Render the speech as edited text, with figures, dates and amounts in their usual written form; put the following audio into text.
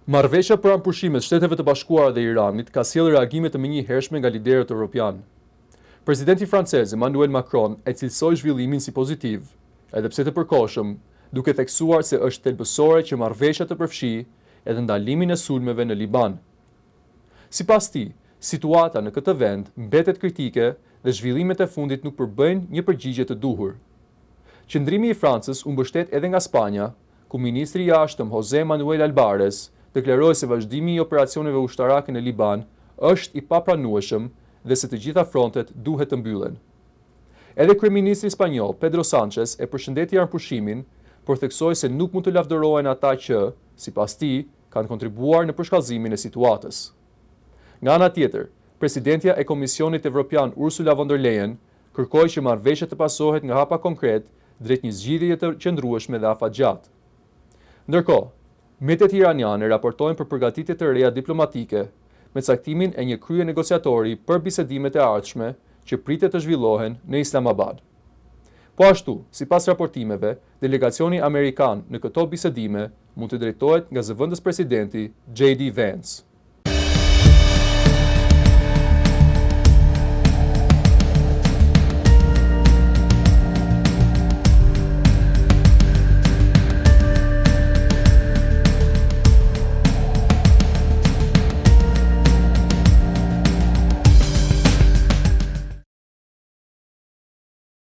Marrëveshja për armëpushim mes Shteteve të Bashkuara dhe Iranit ka sjellë reagime të menjëhershme nga liderët evropianë. Presidenti francez Emmanuel Macron e cilësoi zhvillimin si pozitiv, edhe pse të përkohshëm, duke theksuar se është thelbësore që marrëveshja të përfshijë edhe ndalimin e sulmeve në Liban. Sipas tij, situata në këtë vend mbetet kritike dhe zhvillimet e fundit nuk përbëjnë një përgjigje të duhur. Qëndrimi i Francës u mbështet edhe nga Spanja, ku ministri i Jashtëm Jose Manuel Albares deklaroi se vazhdimi i operacioneve ushtarake në Liban është i papranueshëm dhe se të gjitha frontet duhet të mbyllen. Edhe kryeministri spanjoll Pedro Sanchez e përshëndeti armëpushimin, por theksoi se nuk mund të lavdërohen ata që, sipas tij, kanë kontribuar në përshkallëzimin e situatës. Nga ana tjetër, presidentja e Komisionit Evropian Ursula von der Leyen kërkoi që marrëveshja të pasohet nga hapa konkretë drejt një zgjidhjeje të qëndrueshme dhe afatgjatë. Ndërkohë, mediat iraniane raportojnë për përgatitje të reja diplomatike, me caktimin e një kryenegociatori për bisedimet e ardhshme që pritet të zhvillohen në Islamabad. Po ashtu, sipas raportimeve, delegacioni amerikan në këto bisedime mund të drejtohet nga zëvendëspresidenti JD Vance.